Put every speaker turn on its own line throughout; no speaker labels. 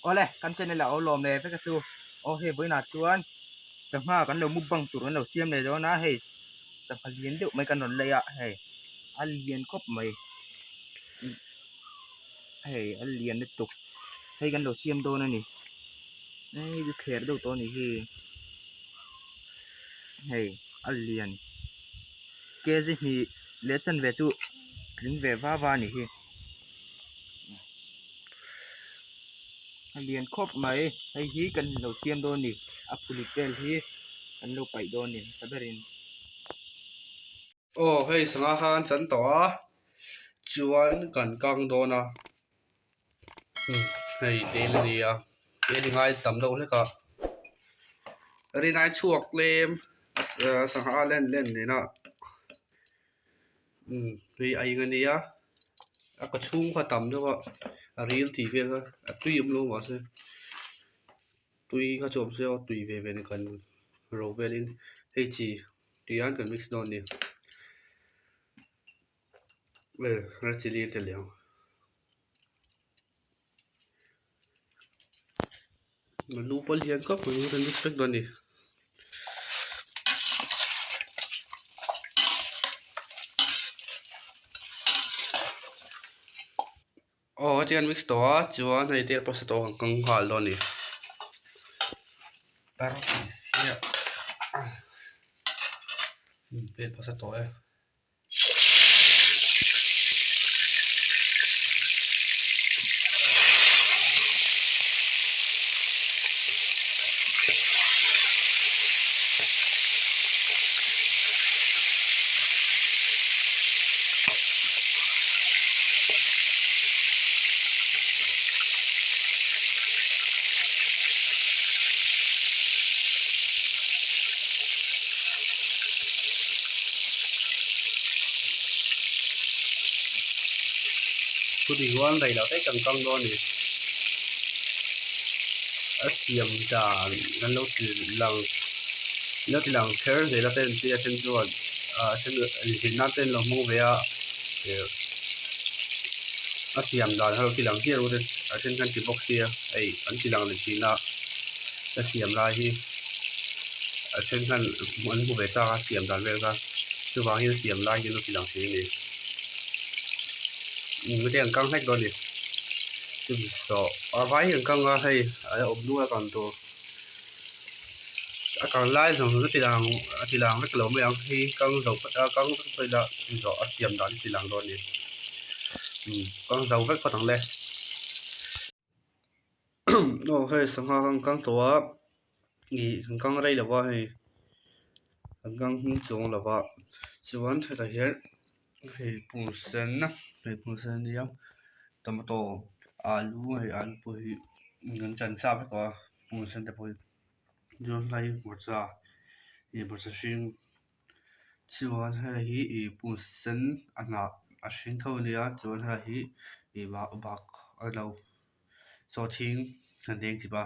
Awle kan channel ah aw lawm leh vek a chu aw hei vawiinah chuan sangha kan lo mukbang tur kan lo siam leh dawn a hei sangha lian deuh mai kan rawn lei a hei a lian khawp mai hei a lian lutuk hei kan lo siam dawn a ni hei chu thler deuh tawh a ni hi hei a lian kg hnih leh chanve chu tling ve va va a ni hi. A lian khawp mai hei hi kan lo siam dawn a ni a phulit vel hi kan lo paih dawn a ni hmasa berin.
Aw hei sangha kha an chan tawh a chuan kan kang dawn a hei tel a ni a tel i ngai tam deuh hlek a rinai chhuak tlem sangha len len nena. Umm hei a eng ania a ka chhung kha tam deuh a a ril tih vel kha a tui awm lo mahse tui kha chu awm se aw tui ve ve ni kan ro velin hei chi tihian kan mix dawn a ni red chilli a tel leh ang. Lu pawh lian khawp mai kan mix vek dawn a ni. Aw heti an mix tawh a chuan hei te pawh sa tawh ang kang nghal dawn a ni. Vel pawh sa tawh e. Chutih chuan rei loh te kan kang dawn a ni a siam dan kan lo ti lang lo ti lang kher zel a ten tia then chuan ah then inzir nan te an lo hmang ve a ih a siam dan kha lo ti lang chiah ru a then khan ti bawk sia hei an ti lang leh thin a a siam lai hi a then khan an hmu ve chak a siam dan vel kha chuvang hian siam lai hi an lo ti lang thei a ni mite an kang hlek dawn a ni chumi saw a vai hi an kang a hei a awm nual a kang tur a kang lai zawng zawng a ti lang a ti lang vek lo mai ang hei kang zo phawt a kang vek phawt ila chumi zawh a siam dan a ti lang dawn a ni umm kang zo vek phawt ang le. Aw hei sangha kha an kang tawh a ih an kang rei lo a hei an kang hming chuang lo va chuan hetah hian hei pum sen hei pum sen a nia tomato alu hei alu pawh hi an chan sa vek tawh a pum sen te pawh hi chuan helai hi hmarcha ih hmarcha hring chuan hei hi ih pum sen a hnah a hring tho a nia chuan helai hi ih bak bak a lo. Sawhthing an deng chip a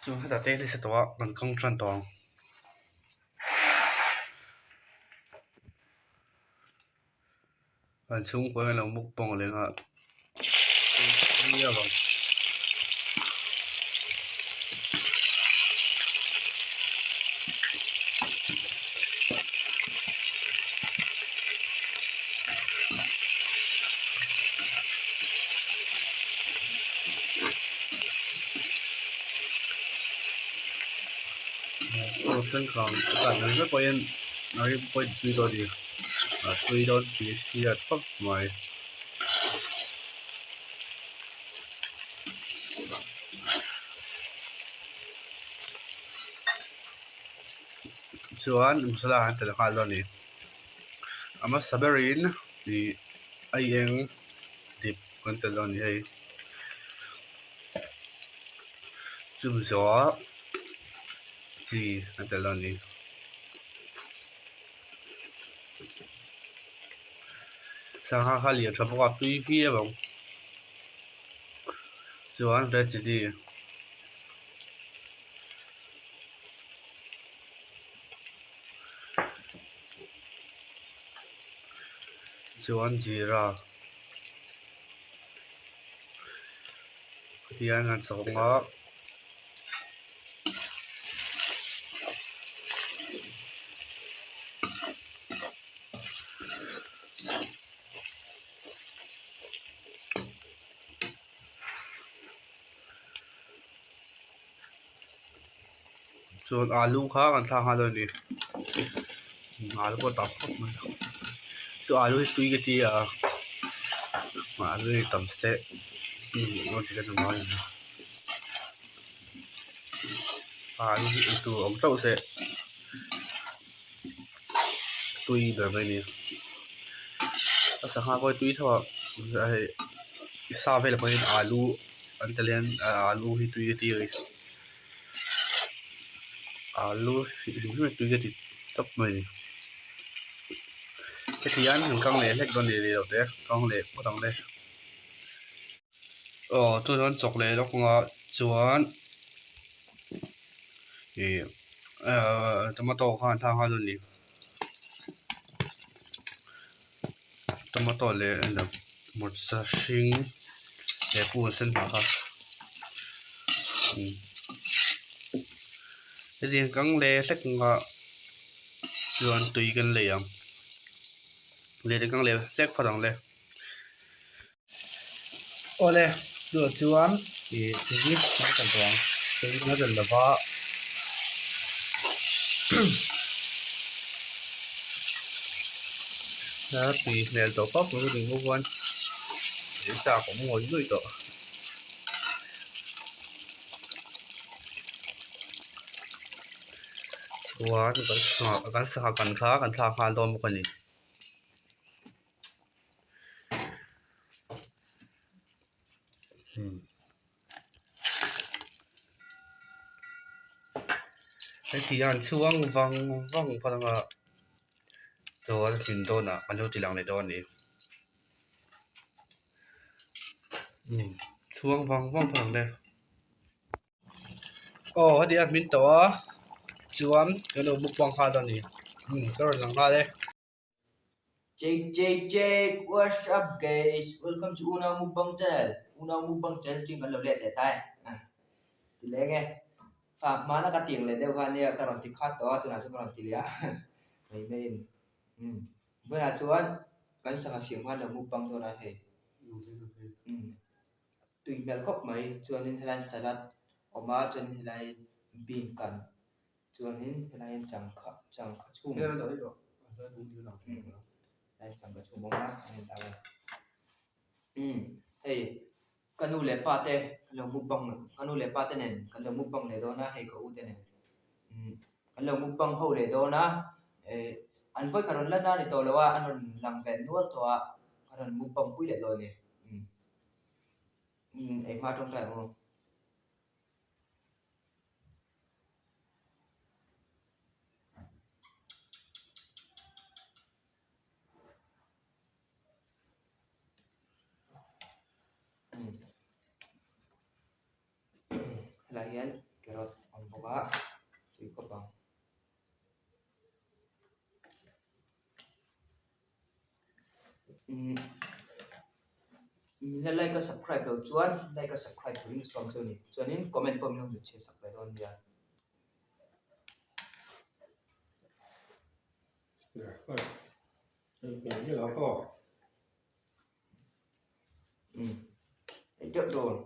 chuan hetah te nasa tawh a kan kawng tan tawh ang. An chhungkua hian an lo mukbang leh a a tui dawn tih a hriat khawp mai. Chuan masala an tel nghal dawn a ni a hmasa berin ih a eng dip kan tel dawn a ni hei chumi zawhah chi an tel dawn a ni. Sangha kha lian tha bawk a tui viau ang chuan red chilli chuan jeera. Hian an chawng a. Chuan alu kha kan thlak nghal dawn a ni alu pawh a tam khawp mai chu alu hi tui ka ti a alu hi tam se alu hi ei tur awm hlauh se tui ber mai a ni a sangha pawh hi tui tho a hei sa velah pawh hian alu an telh hian alu hi tui ka ti a ni. Alu hrim hrim hi tui ka ti tawp mai a ni heti hian han kang leh hlek dawn ni rih loh te kang leh phawt ang le aw tunah chuan chawk leh lawk anga chuan ih ahh tomato kha an thlak nghal dawn a ni tomato leh hmarcha hring leh pum sen hnah kha hetiang kang leh hlek anga chuan tui kan lei ang lehkha kang leh hlek phawt ang le awle tunah chuan ih tui kan telh tawh ang tui kan telh lova. A tui hmel tawh khawp mai ka tih chuan ei chak awm ngawih ngawih tawh. Chuan kan sangha kan kha kan thlak nghal dawn bawk a ni. Heti hian chhuang vang vang phawt anga chuan hlim dawnah an lo ti lang leh dawn a ni umm chhuang vang vang phawt ang le aw heti hian hmin tawh a chuan kan lo mukbang nghal dawn a ni umm ka rawn lang nghal e.
Check check check what's up guys welcome to unau mukbang channel unau mukbang channel chu kan lo let leh ta e ti leng e kha hmana ka tiang leh deuh kha ania ka rawn ti khat tawh a tunah chuan ka rawn ti leh a mai mai in umm vawiinah chuan kan sangha siam khan lo mukbang dawn a hei umm tui hmel khawp mai chuanin helai salad awm a chuanin helai bean kan. Chuanin helai hian changkha changkha chhum helai changkha chhum a awm a a in tar a umm hei ka nu leh pa te kan lo mukbang ka nu leh pa te nen kan lo mukbang leh dawn a hei ka u te nen umm kan lo mukbang ho leh dawn a eh an vawi khat rawn lan a ni tawh lo a an rawn lang ve nual tawh a a rawn mukbang pui leh dawn a ni umm umm engmah tawngtai ang aw. Helai hian carrot a awm bawk a tui khawp ang. Min la like a subscribe loh chuan like a subscribe turin ka sawm chu a ni chuanin comment pawh min lo hnutchhiah sak ve dawn nia. Ei teuh dawn.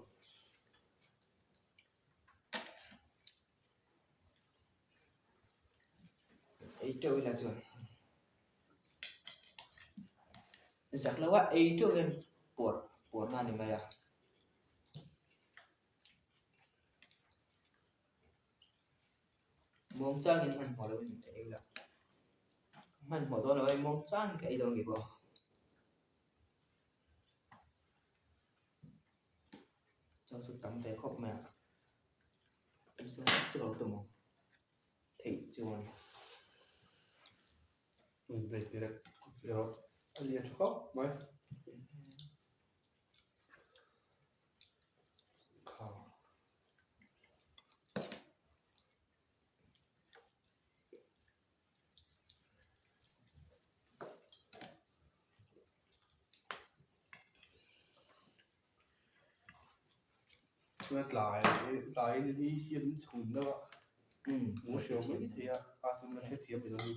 Ei teuh ila chuan zak lo a ei teuh hian puar puar na a ni mai a. Muang changin hmanhmawh lo in ka ei la hmanhmawh dawn lo a muang changin ka ei dawn ngei bawk a. Chuan chu tam ve khawp mai a. Theih chuan
A lian tha khawp mai. Chuan tlai tlaiin ni hian min chhun deuh a hmuh a hriau mai thei a a chu la hrethiam mai lo a ni.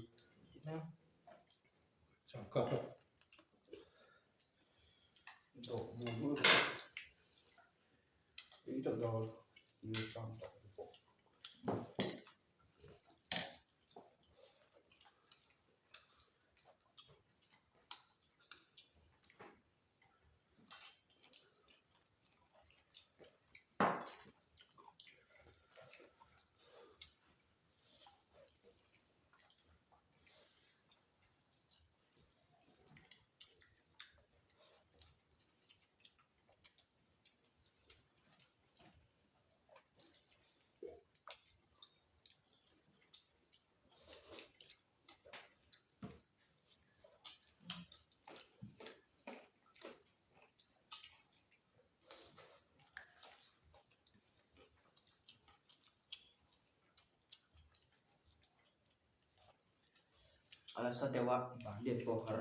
A nasa deuh a ban let pawh har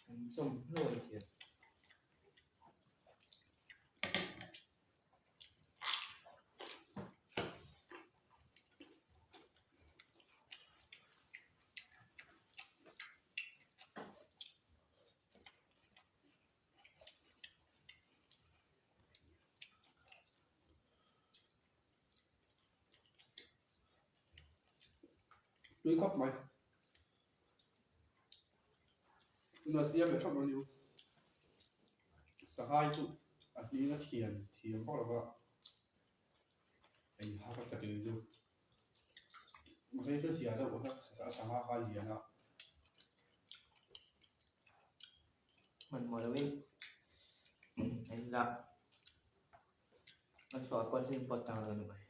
an chawm hnuai hian.
Tui khawp mai na siam leh thap aniu sangha hi chu a hling a thian thiam vak lova ei har ka ti chu mahse thil siam deuh kha sangha kha a lian a.
Hmanhmawh lovin ei la a chhuah pawh hlim pawh tang lo ni mai.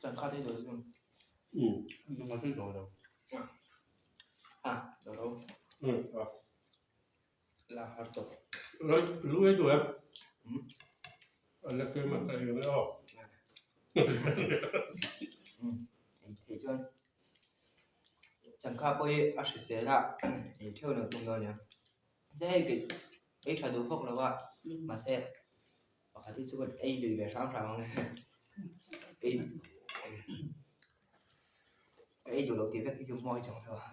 Changkha te dawr chu. Ha dawr ho. La har tawp. Ei theih chuan changkha pawh hi a hrisel a ei theuh lo tum dawn ania. Hei ei tha duh vak lo a mahse pakhat hi chu kan ei lui ve hram hram ang e ei ka ei duh lo tih vek hi chu hmuai chang lo a.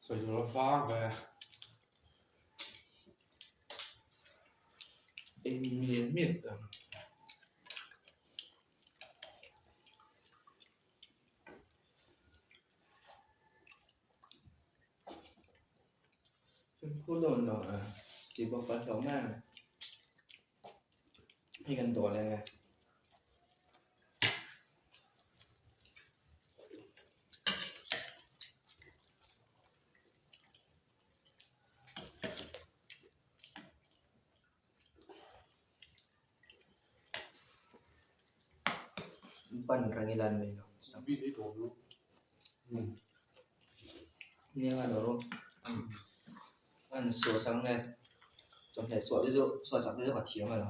Sawi tur a var ve.
Ei mial mial ang. Fimkhur dawn lo a tih bawk a hlauh mai ang. Hei kan dawl ang e. Pan reng ila an mai lo. Nia lo rawh. An suah sak nge chawhmeh suah te chu suah sak te chu ka thiam a lo.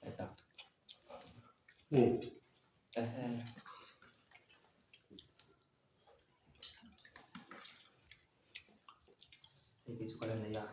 Heta. Ehe. Hei te chu ka la nei a.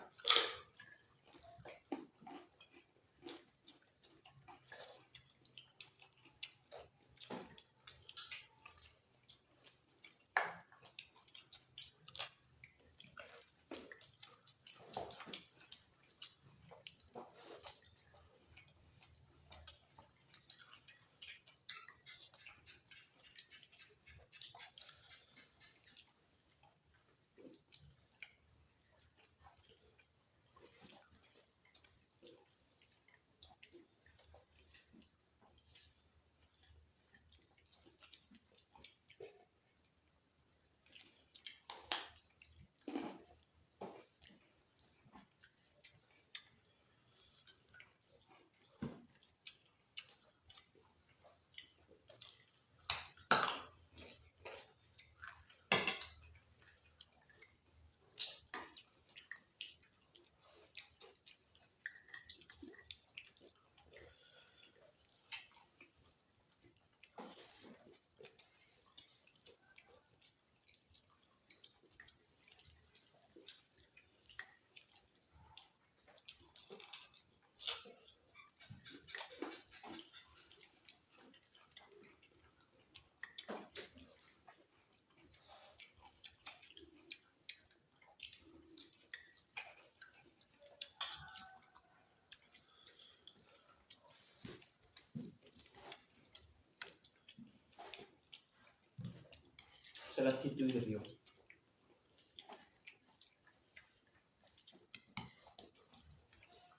Salad hi tui riau.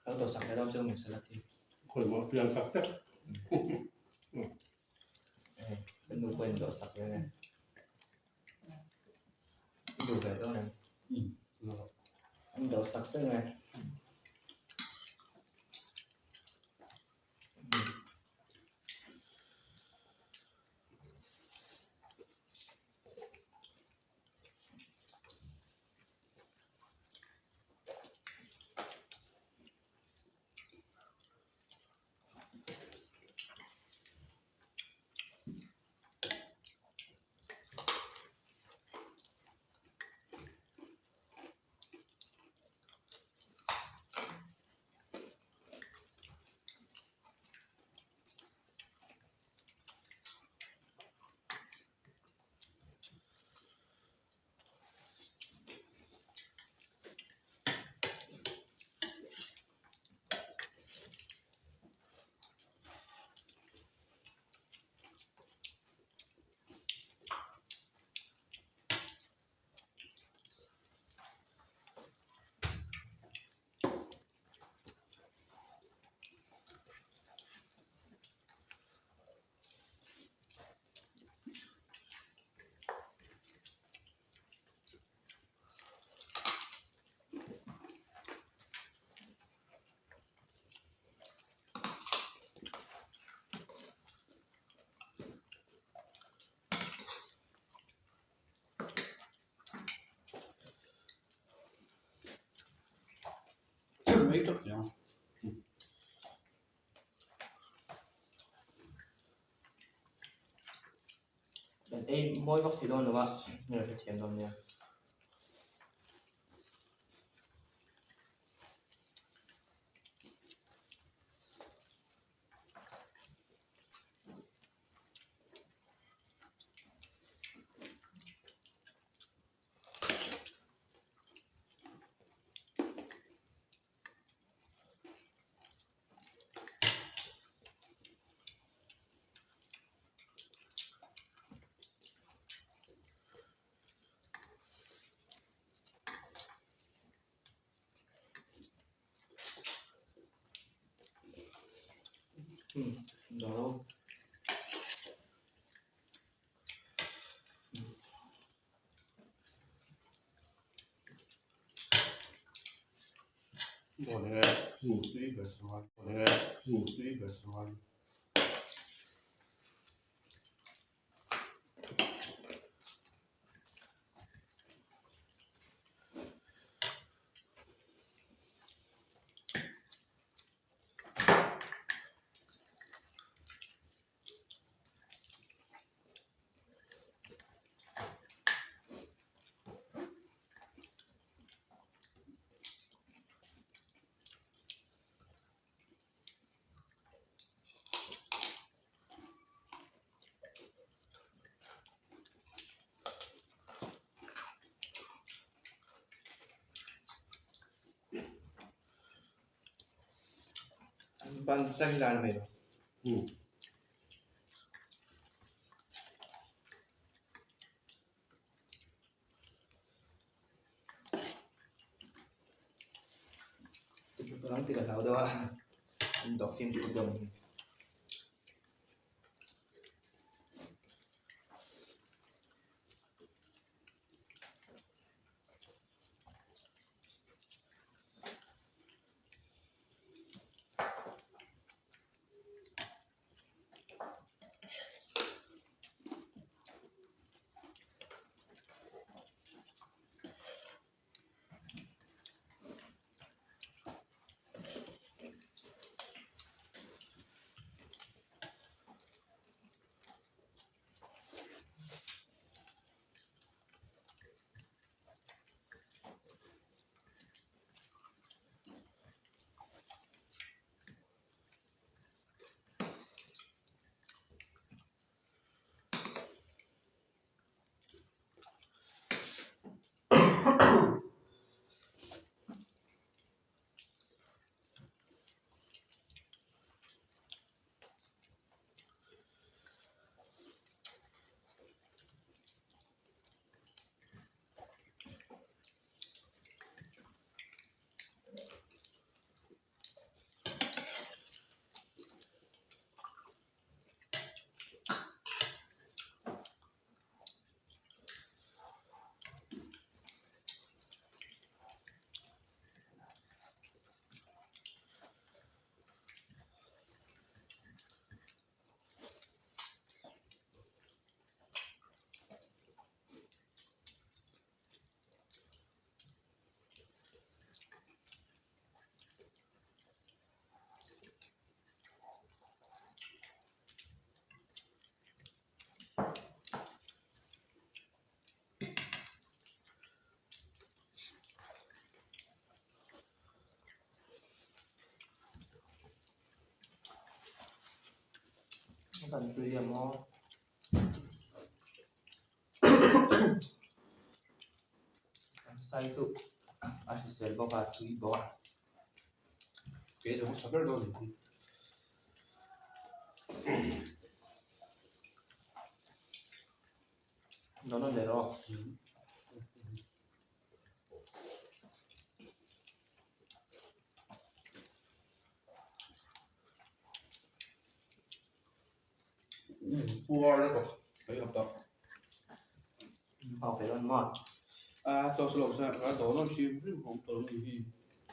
Lo tawh sak leh deuh chu min salad hi.
Khawi maw pian sak te.
Ka nu pawhin dawh sak ve nge. I duh ve dawn em? An dawh sak vek nge.
Mai tak chiang.
Ei mawi vak thei dawn lo a, min rawn hrethiam dawn nia. No. Ban sen dan mai. Parang ti ka hlau deuh a an dawk fim chu zawm. Kan tui a maw. Kan sai chu a hrisel bawk a tui bawk a.
Kei zawng sa ber dawn ni.
Dawn a leh rawh.
Puar te pawh ka i hawp tawh.
Pau ve dawn maw?
A chaw chu lo sa a dawn a hrim hrim awm tawh ni hi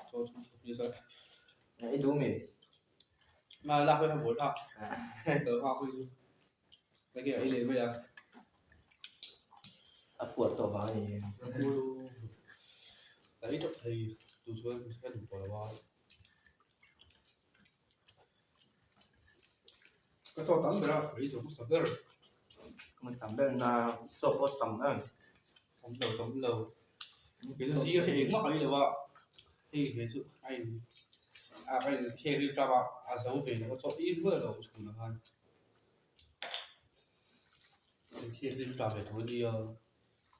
chaw chu ni sa.
I duh mi?
Ma lak ve ha bol a. Ka ha hui chu. Ka ke i lei mai a.
A puar tawh vang a ni.
Ka i tawp thei tu chuan ka duh tawh lo a. Ka chaw tam ber a, ei zawh hmasa ber.
Ka tam ber na chaw pawh tam em.
Tam lo tam lo. Kei chu zir hi engmah ka ei lo a, hei ve chu a in a ka in khek ri tap a, a zo ve lo a chaw ei rual lo chhun ah khan. In khek ri tap ve tho a nia.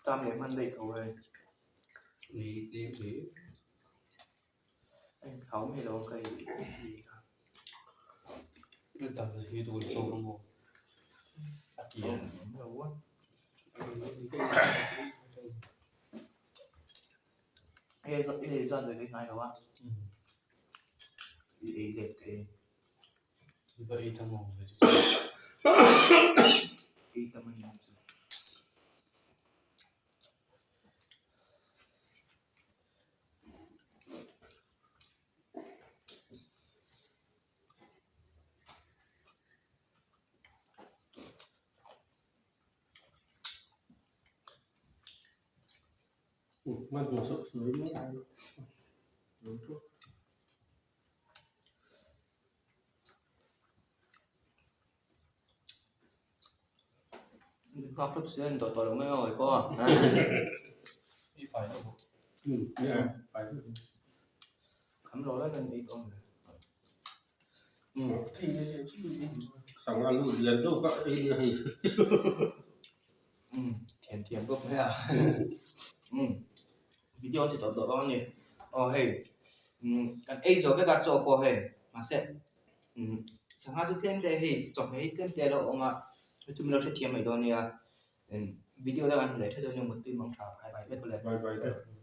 Tam leh hman daih tho e.
Ni tlem hle.
A inthlau mai lo ka ei a.
Ka dam hi tur zawk a maw a ti a.
Hei i ei zan ve ngai lo a. I ei let te. Ei tam a ni chu. Nghak hlawp si a in dawh tawh lo mai aw pawh a. Kham rawh lai kan ei tawh ang. Thiam thiam bawk mai a. Video ti tawh tawh a ni. Aw hei kan ei zawh vek a chaw pawh hei mahse sangha chu tlem te hei chawhmeh hi tlem te a lo awm a hei chu min lo hrethiam mai dawn nia video dangah an hmu leh tha dawn nia mutpui mang tha bye bye vek awle.